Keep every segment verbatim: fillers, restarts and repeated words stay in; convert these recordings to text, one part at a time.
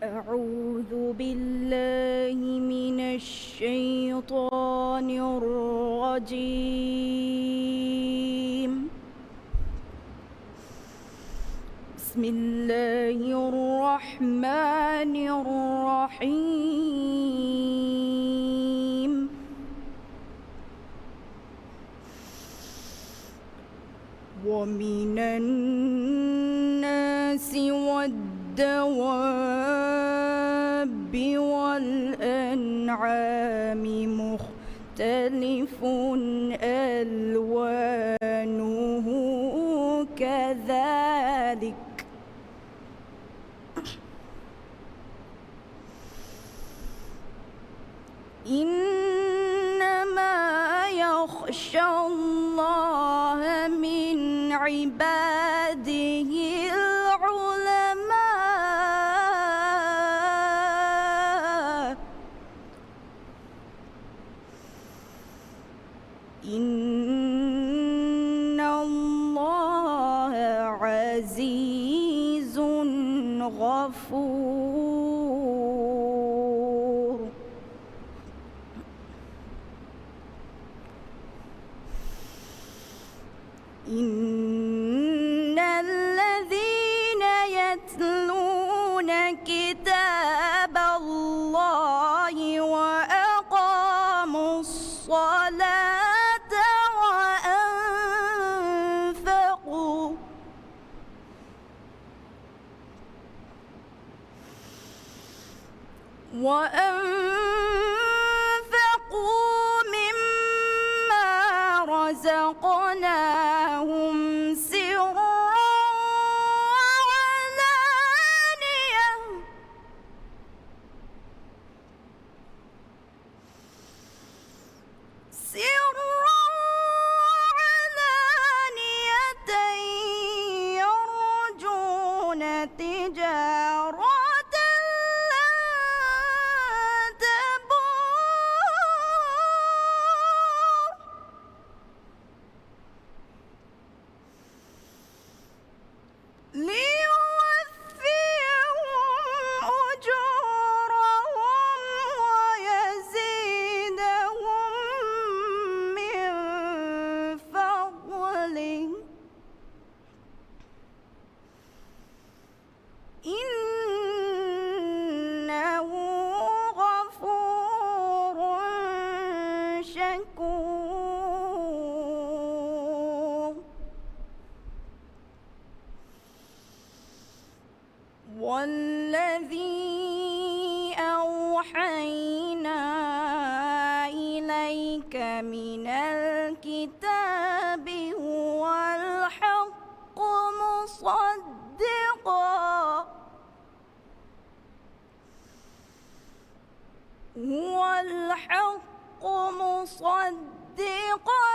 أعوذ بالله من الشيطان الرجيم. بسم الله الرحمن الرحيم. ومن الناس والدواب والأنعام مختلف ألوانه كذلك. إنما يخشى الله من عباده العلماء. إن الله عزيز غفور. إن الذين يتلون كتاب الله وأقاموا الصلاة وأنفقوا وأنفقوا مما رزقناهم سرا وعلانية سرا وعلانية يرجون تجارة لن تبور. ليوفيهم أجورهم ويزيدهم من فضله. إنه غفور شكور. والذي أوحينا إليك من الكتاب هو الحق مصدقا هو الحق مصدقا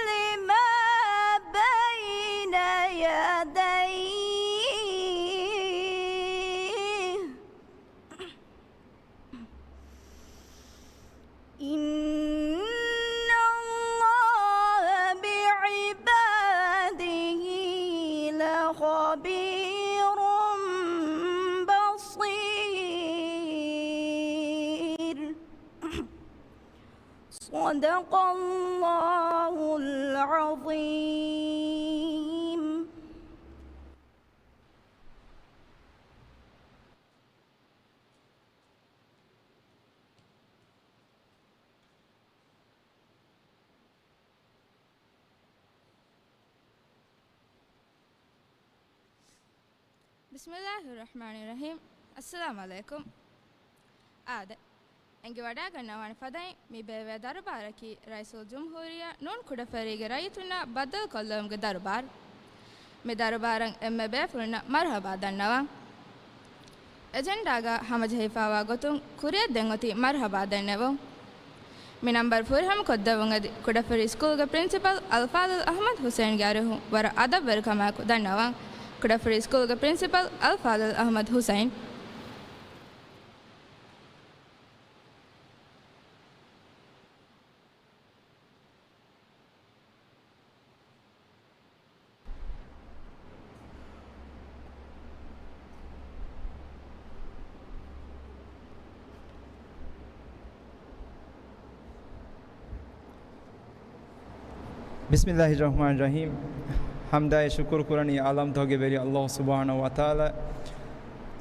لما بين يديه. إن الله بعباده لخبير بصير. صدق الله العظيم. بسم الله الرحمن الرحيم. السلام عليكم. އާދެ، އެނގިވަޑައިގަންނަވާނެ ފަދައިން މި ބޭއްވޭ ދަރުބާރަކީ ރައީސުލްޖުމްހޫރިއްޔާ ނޫން ކުޑަފަރީގެ ރައްޔިތުންނާ ބައްދަލުކޮށްލެވުމުގެ ދަރުބާރު. މި ދަރުބާރަށް އެންމެ ބޭފުޅުންނަށް މަރުހަބާ ދަންނަވަން. އެޖެންޑާގަ ހަމަޖެހިފައިވާ ގޮތުން ކުރިއަށް ދެން އޮތީ މަރުހަބާ ދެންނެވުން. މި ނަންބަރު ފުރިހަމަކޮށްދެއްވުން އެދި ކުޑަފަރީ ސްކޫލްގެ ޕްރިންސިޕަލް އަލްފާޟިލް އަޙްމަދު ޙުސައިންގެ އަރިހުން ވަރަށް އަދަބުވެރިކަމާއެކު ދަންނަވަން. ކުޑަފަރީ ސްކޫލްގެ ޕްރިންސިޕަލް އަލްފާޟިލް އަޙްމަދު ޙުސައިން. ބިސްމިއްލާހި ރަޙްމާނި ރަޙީމް. ޙަމްދާއި ޝުކުރު ކުރަނީ ޢާލަމްތަކުގެ ވެރި ﷲ ސުބްޙާނަހޫ ވަތަޢާލާ.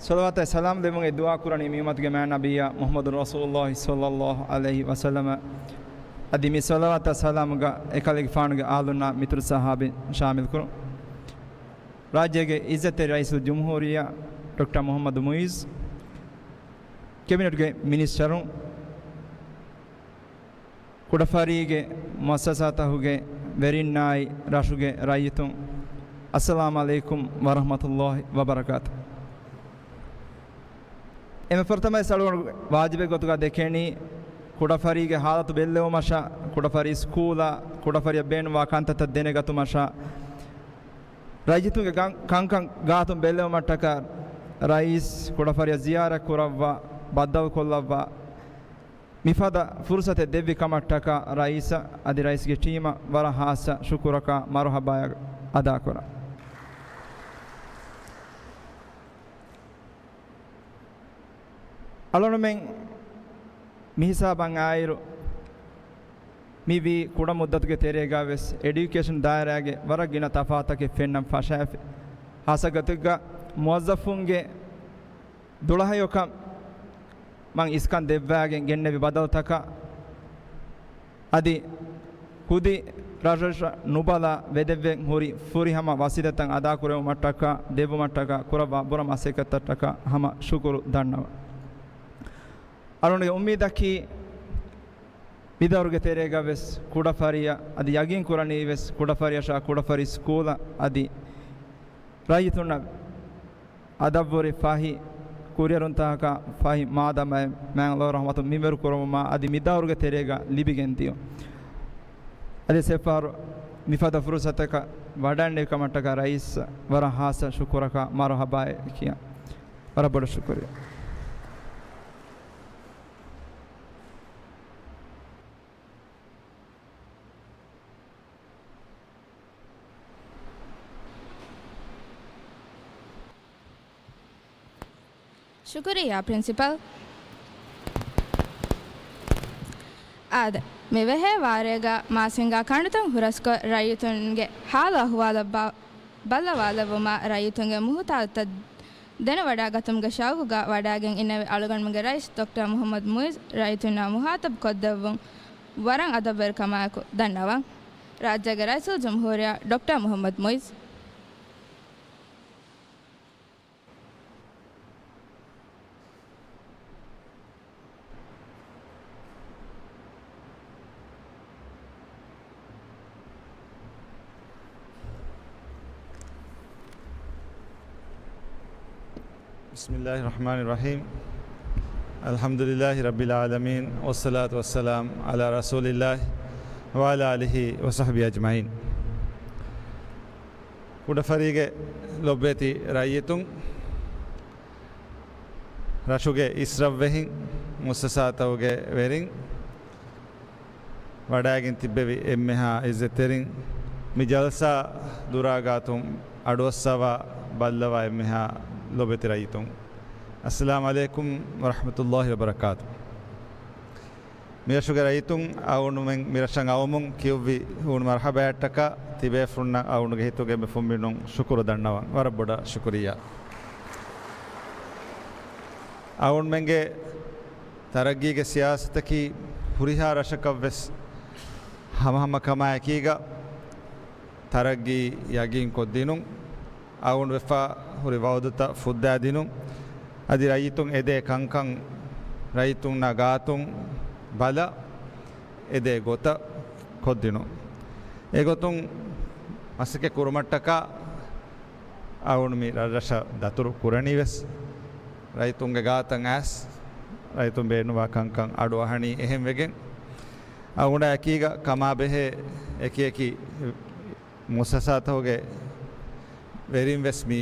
ޞަލަވާތާއި ސަލާމް ދެއްވުން އެ ދުޢާ ކުރަނީ މި އުއްމަތުގެ މާތް ނަބިއްޔާ މުޙައްމަދު ރަސޫލުﷲ ޞައްލައްލާހު ޢަލައިހި ވަސައްލަމަ. އަދި މި ޞަލަވާތާއި ސަލާމުގަ އެކަލޭގެފާނުގެ އާލުންނާ މިތުރު ޞަޙާބީން ޝާމިލް ކުރުން. ރާއްޖޭގެ ޢިއްޒަތްތެރި ރައީސުލް ޖުމްހޫރިއްޔާ ޑޮކްޓަރ މުޙައްމަދު މުޢިއްޒު، ކެބިނެޓްގެ މިނިސްޓަރުން، ކުޑަފަރީގެ މުއައްސަސާތަކުގެ ވެރިންނާއި ރަށުގެ ރައްޔިތުން، އައްސަލާމު ޢަލައިކުމް ވަރަޙްމަތުﷲ ވަބަރަކާތު. އެންމެ ފުރަތަމަވެސް އަޅުގަނޑު ވާޖިބެއް ގޮތުގަ ދެކެނީ، ކުޑަފަރީގެ ޙާލަތު ބެއްލެވުމަށާ، ކުޑަފަރީ ސްކޫލާ، ކުޑަފަރިޔަށް ބޭނުންވާ ކަންތައްތައް ދެނެގަތުމަށާ، ރައްޔިތުންގެ ގަން-، ކަންކަން ގާތުން ބެއްލެވުމަށްޓަކާ، ރައީސް ކުޑަފަރިޔަށް ޒިޔާރަތް ކުރައްވާ، ބައްދަލުކޮށްލައްވާ، މިފަދަ ފުރުޞަތެއް ދެއްވި ކަމަށްޓަކާ ރައީސަށް އަދި ރައީސްގެ ޓީމަށް ވަރަށް ޚާއްޞަ ޝުކުރަކާ މަރުޙަބާއެއް އަދާކުރަން. އަޅުގަނޑުމެން މިހިސާބަށް އާއިރު، މިވީ ކުޑަ މުއްދަތުގެ ތެރޭގަ ވެސް އެޑިއުކޭޝަން ދާއިރާގެ ވަރަށް ގިނަ ތަފާތަކެއް ފެންނަން ފަށާފި. ޚާއްޞަ ގޮތެއްގަ މުވައްޒަފުންގެ ދުޅަހެޔޮކަމަށް އިސްކަން ދެއްވާގެން ގެންނެވި ބަދަލުތަކަށް އަދި ކުދި ރަށްރަށަށް ނުބަލާ ވެދެއްވެން ހުރި ފުރިހަމަ ވަސީލަތްތައް އަދާކުރެވުމަށްޓަކާ، ދެއްވުމަށްޓަކާ ކުރައްވާ ބުރަ މަސައްކަތްތައްޓަކާ ހަމަ ޝުކުރު ދަންނަވަން. އަޅުގަނޑުގެ އުއްމީދަކީ، މިދައުރުގެ ތެރޭގަ ވެސް ކުޑަފަރިޔަށް އަދި ޔަގީން ކުރަނީ ވެސް ކުޑަފަރިޔަށާ ކުޑަފަރި ސްކޫލަށް އަދި ރައްޔިތުންނަށް އަދަށްވުރެ ފަހި ކުރިއެރުންތަކަކާ ފަހި މާދަމާއެއް މާތް ﷲ ރަޙްމަތުން މިންވަރު ކުރައްވުމާ އަދި މި ދައުރުގެ ތެރޭގަ ލިބިގެން ދިޔުން. އަދި އެއްފަހަރު މިފަދަ ފުރުޞަތަކަށް ވަޑައިގެންނެވި ކަމަށްޓަކާ ރައީސް ވަރަށް ޚާއްޞަ ޝުކުރަކާ މަރުޙަބާއެއް ކިޔަން. ވަރަށް ބޮޑަށް ޝުކުރިއްޔާ. ޝުކުރިއްޔާ ޕްރިންސިޕަލް. އާދެ، މިވެހޭ ވާރޭގަ މާސިންގާ ކަނޑުތައް ހުރަސްކޮށް، ރައްޔިތުންގެ ހާލު އަހުވާލަށް ބަ-، ބައްލަވާލެއްވުމާ، ރައްޔިތުންގެ މުހުތާޖުތައް ދެނެވަޑައިގަތުމުގެ ޝައުގުގަ ވަޑައިގެން އިންނެވި އަޅުގަނޑުމެންގެ ރައީސް ޑޮކްޓަރ މުޙައްމަދު މުޢިއްޒު ރައްޔިތުންނާ މުޚާޠަބު ކޮށްދެއްވުން ވަރަށް އަދަބުވެރިކަމާއެކު ދަންނަވަން. ރާއްޖޭގެ ރައީސުލްޖުމްހޫރިއްޔާ ޑޮކްޓަރ މުޙައްމަދު މުޢިއްޒު. بسم الله الرحمن الرحيم. الحمد لله رب العالمين، والصلاة والسلام على رسول الله وعلى آله وصحبه أجمعين. ކުޑަފަރީގެ ލޮބުވެތި ރައްޔިތުން، ރަށުގެ އިސްރަށްވެހިން، މުއައްސަސާތަކުގެ ވެރިން، ވަޑައިގެން ތިއްބެވި އެންމެހާ އިއްޒަތްތެރިން، މި ޖަލްސާ ދުރާގާތުން އަޑުއައްސަވާ ބައްލަވާ އެންމެހާ ލޮބުވެތި ރައްޔިތުން، އައްސަލާމު ޢަލައިކުމް ވަރަޙްމަތުﷲ ވަބަރަކާތު. މިރަށުގެ ރައްޔިތުން އަޅުގަނޑުމެން މިރަށަށް އައުމުން ކިޔުއްވި ހޫނު މަރްޙަބާއަށްޓަކާ ތިބޭފުޅުންނަށް އަޅުގަނޑުގެ ހިތުގެ އެންމެ ފުންމިނުން ޝުކުރު ދަންނަވަން. ވަރަށް ބޮޑަށް ޝުކުރިއްޔާ. އަޅުގަނޑުމެންގެ ތަރައްގީގެ ސިޔާސަތަކީ ހުރިހާ ރަށަކަށްވެސް ހަމަހަމަކަމާއެކީގަ ތަރައްގީ ޔަގީންކޮށްދިނުން، އަޅުގަނޑު ވެފަ ހުރި ވައުދުތައް ފުއްދާދިނުން، އަދި ރައްޔިތުން އެދޭ ކަންކަން ރައްޔިތުންނާ ގާތުން ބަލަ އެދޭ ގޮތަށް ކޮށްދިނުން. އެގޮތުން މަސައްކަތް ކުރުމަށްޓަކާ އަޅުގަނޑު މި ރަށްރަށަށް ދަތުރު ކުރަނީވެސް ރައްޔިތުންގެ ގާތަށް އައިސް، ރައްޔިތުން ބޭނުންވާ ކަންކަން އަޑުއަހަނީ އެހެންވެގެން. އަޅުގަނޑާ އެކީގަ ކަމާބެހޭ އެކިއެކި މުއައްސަސާތަކުގެ ވެރިން ވެސް މި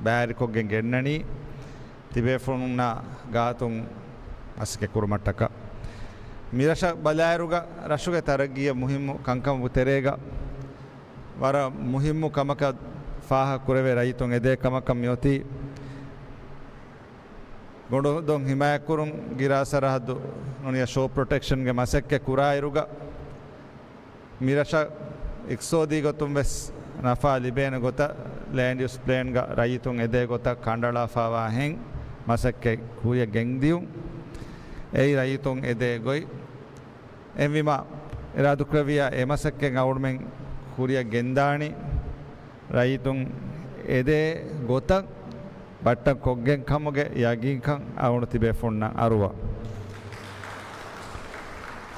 ބައިވެރިކޮށްގެން ގެންނަނީ، ތިބޭފުޅުންނާ ގާތުން މަސައްކަތް ކުރުމަށްޓަކާ. މިރަށަށް ބަލާއިރުގަ ރަށުގެ ތަރައްގީއަށް މުހިއްމު ކަންކަމުގެ ތެރޭގަ ވަރަށް މުހިއްމު ކަމަކަށް ފާހަގަ ކުރެވޭ ރައްޔިތުން އެދޭ ކަމަކަށް މިއޮތީ. ގޮނޑުދޮން ހިމާޔަތްކުރުން ގިރާ ސަރަހައްދު ނޫނީ ޝޯ ޕްރޮޓެކްޝަންގެ މަސައްކަތް ކުރާއިރުގަ، މިރަށަށް އިޤްތިޞާދީ ގޮތުން ވެސް ނަފާ ލިބޭނެ ގޮތަށް ލޭންޑް ޔޫސް ޕްލޭންގަ ރައްޔިތުން އެދޭ ގޮތަށް ކަނޑައަޅާފައިވާ ހެން މަސައްކަތް ކުރިއަށް ގެންދިޔުން. އެއީ ރައްޔިތުން އެދޭ ގޮތް. އެހެންވީމަ، އިރާދުކުރެއްވިއްޔާ އެ މަސައްކަތް އަޅުގަނޑުމެން ކުރިއަށް ގެންދާނީ ރައްޔިތުން އެދޭ ގޮތަށް ބައްޓަން ކޮށްގެން ކަމުގެ ޔަގީންކަން އަޅުގަނޑު ތިބޭފުންނަށް އަރުވާ.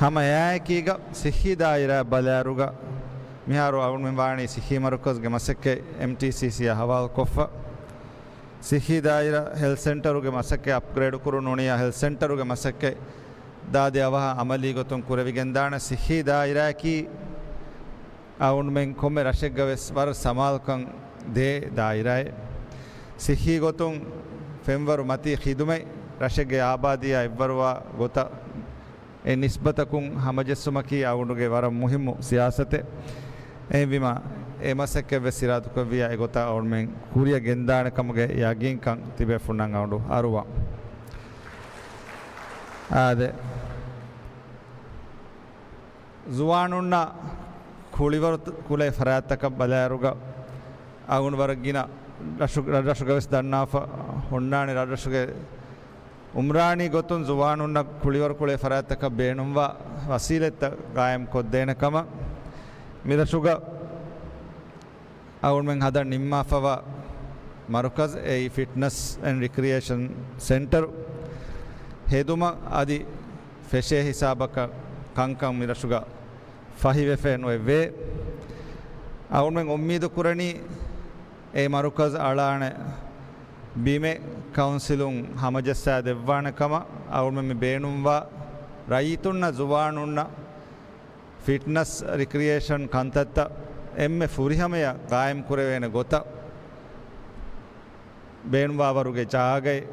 ހަމަ އެއާއެކީގަ ސިއްހީ ދާއިރާއަށް ބަލާއިރުގަ މިހާރު އަޅުގަނޑުމެން ވާނީ ސިއްހީ މަރުކަޒުގެ މަސައްކަތް އެމްޓީސީސީއާ ހަވާލުކޮށްފަ. ސިއްހީ ދާއިރާ ހެލްތް ސެންޓަރުގެ މަސައްކަތް އަޕްގްރޭޑް ކުރުން ނޫނިއްޔާ ހެލްތް ސެންޓަރުގެ މަސައްކަތް ދާދި އަވަހަށް އަމަލީ ގޮތުން ކުރެވިގެންދާނެ. ސިއްހީ ދާއިރާއަކީ އަޅުގަނޑުމެން ކޮންމެ ރަށެއްގަ ވެސް ވަރަށް ސަމާލުކަން ދޭ ދާއިރާއެއް. ސިއްހީ ގޮތުން ފެންވަރު މަތީ ޚިދުމަތް ރަށެއްގެ އާބާދީއާ އެއްވަރުވާ ގޮތަށް އެ ނިސްބަތަކުން ހަމަޖެއްސުމަކީ އަޅުގަނޑުގެ ވަރަށް މުހިއްމު ސިޔާސަތެއް. އެހެންވީމަ، އެ މަސައްކަތް ވެސް އިރާދުކުރެއްވިއްޔާ އެގޮތަށް އަޅުގަނޑުމެން ކުރިއަށް ގެންދާނެ ކަމުގެ ޔަގީންކަން ތިބޭފުންނަށް އަޅުގަނޑު އަރުވާ. އާދެ. ޒުވާނުންނަށް ކުޅިވަރު ކުޅޭ ފަރާތްތަކަށް ބަލާއިރުގަ އަޅުގަނޑު ވަރަށް ގިނަ ރަށު-، ރަށްރަށުގަ ވެސް ދަންނާފަ ހުންނާނެ. ރަށްރަށުގެ އުމްރާނީ ގޮތުން ޒުވާނުންނަށް ކުޅިވަރު ކުޅޭ ފަރާތްތަކަށް ބޭނުންވާ ވަސީލަތްތައް ގާއިމް ކޮށްދޭނެ ކަމަށް މި ރަށުގަ އަޅުގަނޑުމެން ހަދަން ނިންމާފަވާ މަރުކަޒް އެއީ ފިޓްނަސް އެންޑް ރިކްރިއޭޝަން ސެންޓަރު ހެދުމަށް އަދި ފެށޭ ހިސާބަކަށް ކަންކަން މި ރަށުގަ ފަހިވެފައެއް ނުވެވޭ. އަޅުގަނޑުމެން އުއްމީދު ކުރަނީ އެ މަރުކަޒް އަޅާނެ ބިމެއް ކައުންސިލުން ހަމަޖައްސާ ދެއްވާނެ ކަމަށް. އަޅުގަނޑުމެން މި ބޭނުންވާ ރައްޔިތުންނަށް ޒުވާނުންނަށް ފިޓްނަސް ރިކްރިއޭޝަން ކަންތައްތައް އެންމެ ފުރިހަމަޔަށް ގާއިމް ކުރެވޭނެ ގޮތަށް ބޭނުންވާވަރުގެ ޖާގައެއް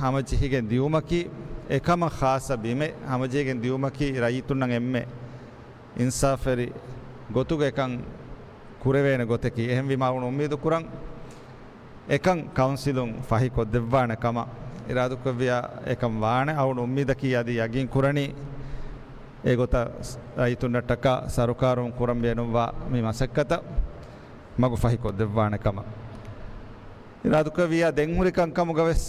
ހަމަޖެހިގެން ދިއުމަކީ، އެކަމަށް ޚާއްޞަ ބިމެއް ހަމަޖެހިގެން ދިއުމަކީ ރައްޔިތުންނަށް އެންމެ އިންސާފުވެރި ގޮތުގަ އެކަން ކުރެވޭނެ ގޮތަކީ. އެހެންވީމާ އަޅުގަނޑު އުއްމީދު ކުރަން އެކަން ކައުންސިލުން ފަހިކޮށްދެއްވާނެ ކަމަށް. އިރާދުކުރެއްވިއްޔާ އެކަން ވާނެ. އަޅުގަނޑު އުއްމީދަކީ އަދި ޔަގީން ކުރަނީ އެގޮތަށް ރައްޔިތުންނަށްޓަކާ ސަރުކާރުން ކުރަން ބޭނުންވާ މި މަސައްކަތަށް މަގު ފަހިކޮށްދެއްވާނެ ކަމަށް. އިރާދުކުރެއްވިއްޔާ ދެންހުރި ކަންކަމުގަ ވެސް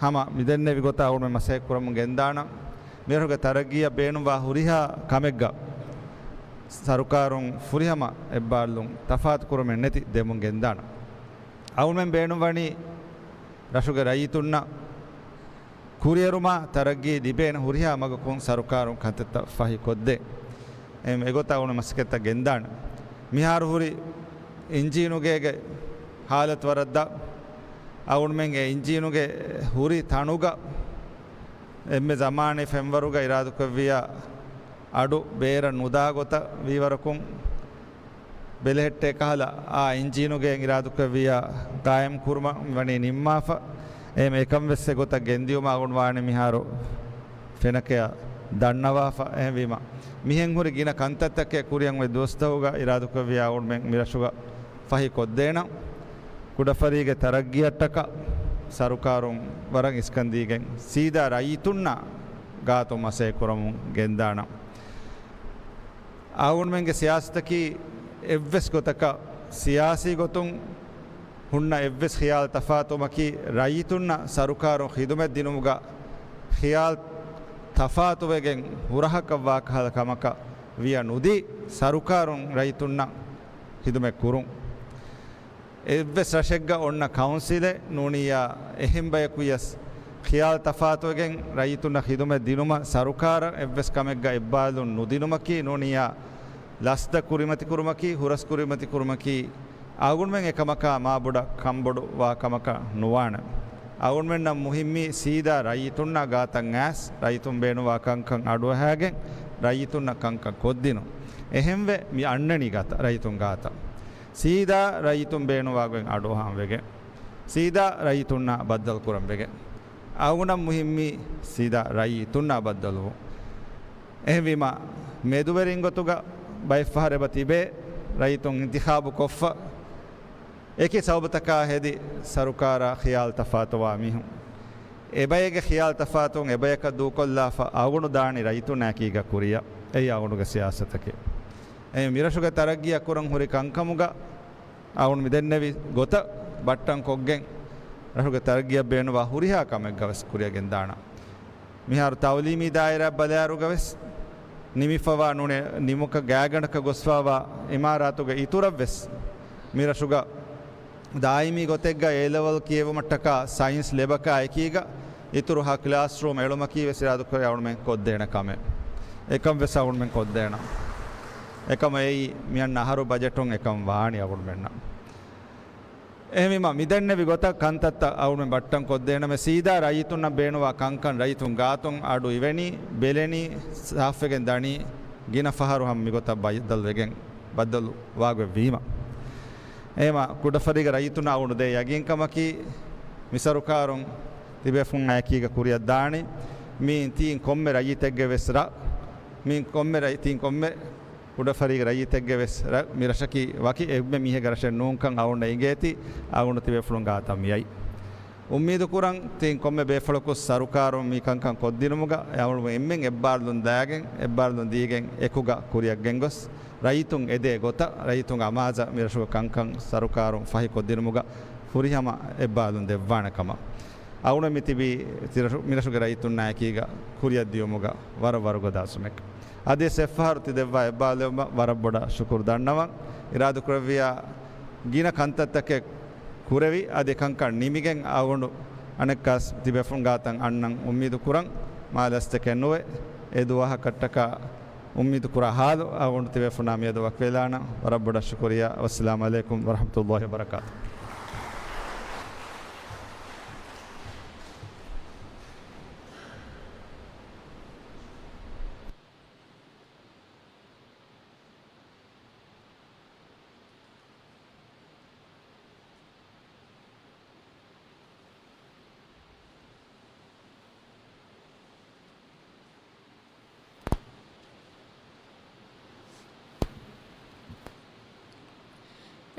ހަމަ މިދެންނެވި ގޮތަށް އަޅުގަނޑުމެން މަސައްކަތް ކުރަމުން ގެންދާނަން. މިރަށުގެ ތަރައްގީއަށް ބޭނުންވާ ހުރިހާ ކަމެއްގަ ސަރުކާރުން ފުރިހަމަ އެއްބާރުލުން ތަފާތު ކުރުމެއް ނެތި ދެމުން ގެންދާނަން. އަޅުގަނޑުމެން ބޭނުންވަނީ ރަށުގެ ރައްޔިތުންނަށް ކުރިއެރުމާ ތަރައްގީ ލިބޭނެ ހުރިހާ މަގަކުން ސަރުކާރުން ކަންތައްތައް ފަހިކޮށްދޭ. އެ-، އެގޮތަށް އަޅުގަނޑު މަސައްކަތްތައް ގެންދާނެ. މިހާރު ހުރި އިންޖީނުގޭގެ ހާލަތު ވަރަށް ދަށް. އަޅުގަނޑުމެން އެ އިންޖީނުގެ ހުރި ތަނުގަ އެންމެ ޒަމާނީ ފެންވަރުގަ އިރާދުކުރެއްވިއްޔާ އަޑު ބޭރަށް ނުދާ ގޮތަށް ވީވަރަކުން ބެލެހެއްޓޭ ކަހަލަ އާ އިންޖީނުގެ އިރާދުކުރެއްވިއްޔާ ގާއިމް ކުރުމަށް ވަނީ ނިންމާފަ. އެހެން އެކަން ވެސް އެގޮތަށް ގެންދިއުމަށް އަޅުގަނޑު ވާނެ މިހާރު ފެނަކަޔަށް ދަންނަވާފަ. އެހެންވީމަ، މިހެން ހުރި ގިނަ ކަންތައްތަކެއް ކުރިއަށް އޮތް ދުވަސްތަކުގަ އިރާދުކުރެއްވިއްޔާ އަޅުގަނޑުމެން މިރަށުގަ ފަހި ކޮށްދޭނަން. ކުޑަފަރީގެ ތަރައްގީއަށްޓަކާ ސަރުކާރުން ވަރަށް އިސްކަން ދީގެން ސީދާ ރައްޔިތުންނާ ގާތުން މަސައްކަތް ކުރަމުން ގެންދާނަން. އަޅުގަނޑުމެންގެ ސިޔާސަތަކީ އެއްވެސް ގޮތަކަށް ސިޔާސީ ގޮތުން ހުންނަ އެއްވެސް ޚިޔާލު ތަފާތުވުމަކީ ރައްޔިތުންނަށް ސަރުކާރުން ޚިދުމަތް ދިނުމުގަ ޚިޔާލު ތަފާތުވެގެން ހުރަހަކަށް ވާ ކަހަލަ ކަމަކަށް ވިޔަ ނުދީ، ސަރުކާރުން ރައްޔިތުންނަށް ޚިދުމަތް ކުރުން. އެއްވެސް ރަށެއްގަ އޮންނަ ކައުންސިލެއް ނޫނިއްޔާ އެހެން ބަޔަކު ވިޔަސް، ޚިޔާލު ތަފާތުވެގެން ރައްޔިތުންނަށް ޚިދުމަތް ދިނުމަށް ސަރުކާރަށް އެއްވެސް ކަމެއްގަ އެއްބާލުން ނުދިނުމަކީ ނޫނިއްޔާ ލަސްދަ ކުރިމަތިކުރުމަކީ، ހުރަސް ކުރިމަތިކުރުމަކީ، އަޅުގަނޑުމެން އެކަމަކާ މާބޮޑަށް ކަންބޮޑު ވާ ކަމަކަށް ނުވާނެ. އަޅުގަނޑުމެންނަށް މުހިއްމީ ސީދާ ރައްޔިތުންނާ ގާތަށް އައިސް، ރައްޔިތުން ބޭނުންވާ ކަންކަން އަޑުއަހާގެން، ރައްޔިތުންނަށް ކަންކަން ކޮށްދިނުން. އެހެންވެ، މި އަންނަނީ ގާތަށް، ރައްޔިތުން ގާތަށް. ސީދާ ރައްޔިތުން ބޭނުންވާގޮތް އަޑުއަހަން ވެގެން، ސީދާ ރައްޔިތުންނާ ބައްދަލު ކުރަން ވެގެން. އަޅުގަނޑަށް މުހިއްމީ ސީދާ ރައްޔިތުންނާ ބައްދަލުވުން. އެހެންވީމާ، މެދުވެރިން ގޮތުގަ ބައެއްފަހަރު އެބަ ތިބޭ، ރައްޔިތުން އިންތިޚާބު ކޮށްފަ، އެކި ސަބަބުތަކާ ހެދި ސަރުކާރާ ޚިޔާލު ތަފާތުވާ މީހުން. އެބައެއްގެ ޚިޔާލު ތަފާތުވުން އެބަޔަކަށް ދޫކޮށްލާފަ، އަޅުގަނޑު ދާނީ ރައްޔިތުންނާ އެކީގަ ކުރިއަށް. އެއީ އަޅުގަނޑުގެ ސިޔާސަތަކީ. އެ މިރަށުގެ ތަރައްގީއަށް ކުރަން ހުރި ކަންކަމުގަ އަޅުގަނޑު މި ދެންނެވި ގޮތަށް ބައްޓަން ކޮށްގެން، ރަށުގެ ތަރައްގީއަށް ބޭނުންވާ ހުރިހާ ކަމެއްގަ ވެސް ކުރިއަށް ގެންދާނަން. މިހާރު ތައުލީމީ ދާއިރާ ބަލާއިރުގަ ވެސް ނިމިފަވާ ނޫނޭ، ނިމުމަކަށް ގާތްގަނޑަކަށް ގޮސްފަވާ އިމާރާތުގެ އިތުރަށް ވެސް މި ރަށުގަ ދާއިމީ ގޮތެއްގަ އޭ ލެވެލް ކިޔެވުމަށްޓަކާ ސައިންސް ލެބަކާ އެކީގަ އިތުރު ހަ ކްލާސްރޫމް އެޅުމަކީ ވެސް އިރާދަކުރެ އަޅުމެން ކޮށްދޭނެ ކަމެއް. އެކަން ވެސް އަޅުމެން ކޮށްދޭނަން. އެކަމަށް އެއީ މިއަންނަ އަހަރު ބަޖެޓުން އެކަން ވާނީ އަޅުމެންނަށް. އެހެންވީމަ، މިދެންނެވި ގޮތަށް ކަންތައްތައް އަޅުމެން ބައްޓަން ކޮށްދޭނަމޭ، ސީދާ ރައްޔިތުންނަށް ބޭނުވާ ކަންކަން ރައްޔިތުން ގާތުން އަޑު އިވެނީ، ބެލެނީ، ސާފްވެގެން ދަނީ، ގިނަ ފަހަރު ހަމަ މިގޮތަށް ބައްދަލުވެގެން، ބައްދަލު ވާގޮތް ވީމަ. އެހެންވީމަ، ކުޑަފަރީގެ ރައްޔިތުންނަށް އަޅުގަނޑު ދޭ ޔަގީންކަމަކީ، މި ސަރުކާރުން ތިބޭފުޅުންނާ އެކީގަ ކުރިއަށް ދާނީ، މިއިން ތީން ކޮންމެ ރައްޔިތެއްގެ ވެސް ރަށް، މިއިން ކޮންމެ ރައްޔި-، ތީން ކޮންމެ ކުޑަފަރީގެ ރައްޔިތެއްގެ ވެސް ރަށް، މި ރަށަކީ ވަކި އެންމެ މީހެއްގެ ރަށެއް ނޫންކަން އަޅުގަނޑަށް އިނގޭތީ، އަޅުގަނޑު ތިބޭފުޅުން ގާތަށް މިއައީ. އުއްމީދު ކުރަން، ތީން ކޮންމެ ބޭފުޅަކު ސަރުކާރުން މި ކަންކަން ކޮށްދިނުމުގަ، އަޅުގަނޑު އެންމެން އެއްބާރުލުން ދާގެން، އެއްބާރުލުން ދީގެން އެކުގަ ކުރިއަށް ގެންގޮސް، ރައްޔިތުން އެދޭ ގޮތަށް، ރައްޔިތުންގެ އަމާޒަށް މި ރަށުގެ ކަންކަން ސަރުކާރުން ފަހި ކޮށްދިނުމުގަ ފުރިހަމަ އެއްބާރުލުން ދެއްވާނެ ކަމަށް. އަޅުގަނޑު މި ތިބީ ތިރަށު-، މި ރަށުގެ ރައްޔިތުންނާ އެކީގަ ކުރިއަށް ދިޔުމުގަ ވަރަށް ވަރުގަދަ އަޒުމެއް. އަދިވެސް އެއްފަހަރު ތި ދެއްވާ އެއްބާރުލުން ވަރަށް ބޮޑަށް ޝުކުރު ދަންނަވަން. އިރާދަކުރެއްވިޔާ ގިނަ ކަންތައްތަކެއް ކުރެވި، އަދި ކަންކަން ނިމިގެން އަޅުގަނޑު އަނެއްކާސް ތިބޭފުޅުން ގާތަށް އަންނަން އުއްމީދު ކުރަން. މާ ލަސްތަކެއް ނުވެ، އެ ދުވަހަކަށްޓަކާ އުއްމީދު ކުރާ ހާލު އަޅުގަނޑު ތިބޭފުޅުންނާ މިއަދު ވަކިވެލާނަން. ވަރަށް ބޮޑަށް ޝުކުރިއްޔާ. ވައްސަލާމް ޢަލައިކުމް ވަރަޙްމަތުﷲި ވަބަރަކާތުހު.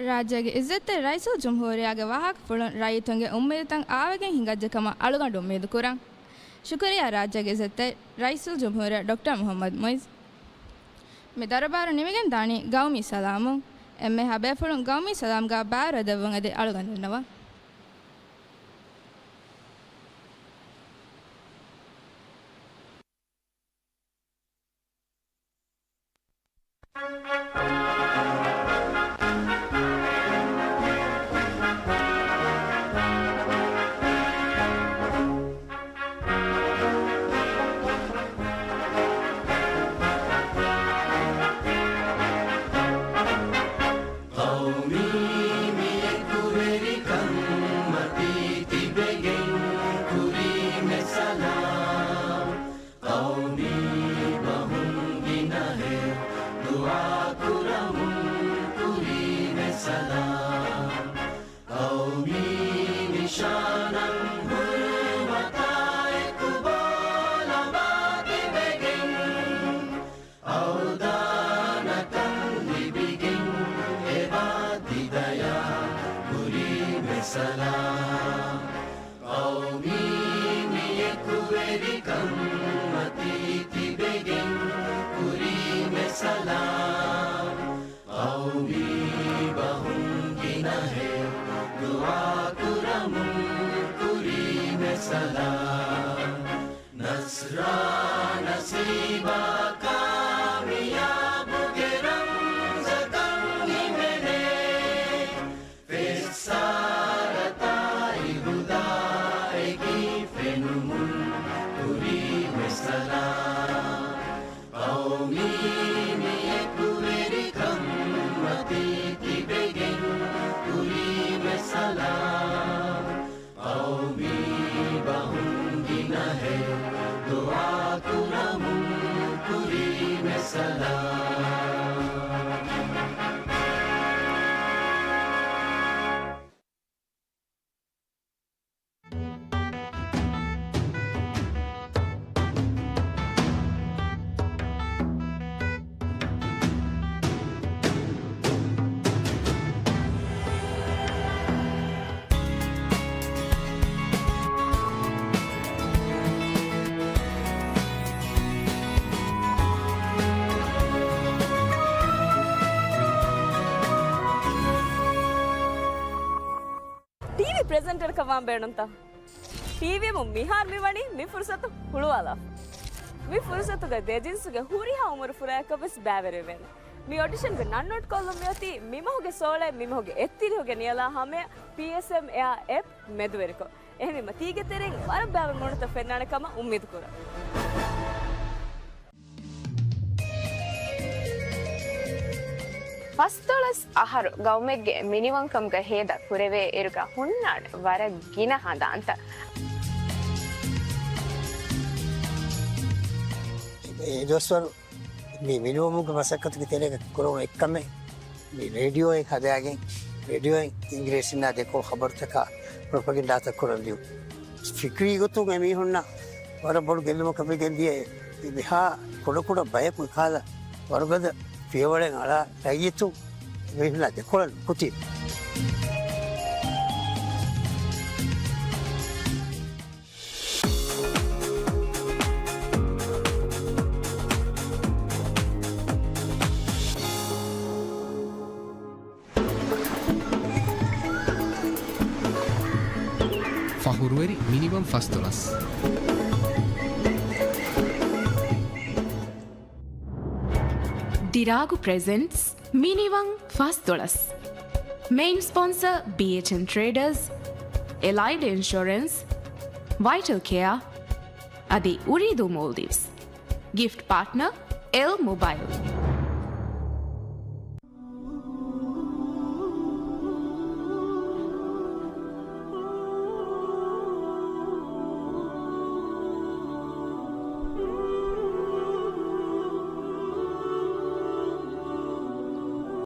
ރާއްޖޭގެ އިއްޒަތްތެރި ރައީސުލްޖުމްހޫރިއްޔާގެ ވާހަކަފުޅުން ރައްޔިތުންގެ އުއްމީދުތައް އާވެގެން ހިނގައްޖެ ކަމަށް އަޅުގަނޑު އުއްމީދު ކުރަން. ޝުކުރިއްޔާ ރާއްޖޭގެ އިއްޒަތްތެރި ރައީސުލްޖުމްހޫރިއްޔާ ޑޮކްޓަރ މުޙައްމަދު މުޢިއްޒު. މި ދަރުބާރު ނިމިގެން ދާނީ ގައުމީ ސަލާމުން. އެންމެހާ ބޭފުޅުން ގައުމީ ސަލާމްގަ ބައިވެރިވެ ދެއްވުން އެދި އަޅުގަނޑު އަންނަވަން. ޤައުމީ މި އެކުވެރިކަން މަތީ ތިބެގެން ކުރީމެ ސަލާމް. ޤައުމީ ބަހުން ގިނަހެއް ދުޢާ ކުރަމުން ކުރީމެ ސަލާމް. ޤައުމީ ނިޝާނަށް ހުރުމަތާ އެކު ބޯލަމާ ތިބެގެން، އަޅުދާނަކަން ލިބިގެން އެބާ ތި ދަޔާ ކުރީމެ ސަލާމް. ޤައުމީ މި އެކުވެރިކަން މަތީ ތިބެގެން ކުރީމެ ސަލާމް. ޤައުމީ ބަހުން ގިނަހެއް ދުޢާ ކުރަމުން ކުރީމެ ސަލާމް. ނަޞްރާ ނަސީބާ ކާމިޔާބުގެ ރަމްޒަކަށް ހިމެނޭ. ފެއްސާރަތާއި ހުދާއެކީ ފެނުމުން ކުރީމެ ސަލާމް. ޤައުމީ މި އެކުވެރިކަން މަތީ ތިބެގެން ކުރީމެ ސަލާމް. ޤައުމީ ބަހުން ގިނަހެއް ދުޢާ ކުރަމުން ކަމާ ބޭނުންތަ؟ ޓީވީމު މިހާރު މި ވަނީ މި ފުރުސަތު ހުޅުވާލާފަ. މި ފުރުސަތުގަ ދެ ޖިންސުގެ ހުރިހާ އުމުރު ފުރާއަކަށް ވެސް ބައިވެރިވެވޭނެ. މި އޮޑިޝަންގެ ނަން ނޯޓް ކޮށްލުން މިއޮތީ މި މަހުގެ ސޯޅައެއް މި މަހުގެ އެއްތިރީހުގެ ނިޔަލާ ހަމަޔަށް ޕީއެސްއެމް އެއާ އެޕް މެދުވެރިކޮށް. އެހެންވީމަ ތީގެ ތެރެއިން ވަރަށް ބައިވަރު މޫނުތައް ފެންނާނެ ކަމަށް އުއްމީދު ކުރަން. ފަސްދޮޅަސް އަހަރު ގައުމެއްގެ މިނިވަންކަމުގަ ހޭދަ ކުރެވޭ އިރުގަ ހުންނާނެ ވަރަށް ގިނަ ހަނދާންތައް. އެ ދުވަސްވަރު މި މިނިވަމުގެ މަސައްކަތުގެ ތެރޭގަ ކުރެވުނު އެއްކަމެއް މި ރޭޑިއޯއެއް ހަދާގެން، ރޭޑިއޯއިން އިނގިރޭސިންނާ ދެކޮޅު ޚަބަރުތަކާ ޕްރޮޕަގެންޑާތައް ކުރަން ދިޔުން. ފިކްރީ ގޮތުން އެމީހުންނަށް ވަރަށް ބޮޑު ގެއްލުމަކަށް ވެގެން ދިޔަ މިހާ ކުޑަކުޑަ ބަޔަކު އެކަހަލަ ވަރުގަދަ ފިޔަވަޅެއް އަޅާ ރައްޔިތުން އެމީހުންނާ ދެކޮޅަށް ނުކުތީ. ފަޚުރުވެރި މިނިވަން ފަސްދޮޅަސް. ދިރާގު ޕްރެޒެންޓްސް މިނިވަން ފަސްދޮޅަސް. މެއިން ސްޕޮންސަ ބީއެޗްއެން ޓްރޭޑަރސް، އެލައިޑް އިންޝުއަރެންސް، ވައިޓަލް ކެއާ، އަދި އުރީދޫ މޯލްޑިވްސް. ގިފްޓް ޕާޓްނަ އެލް މޮބައިލް.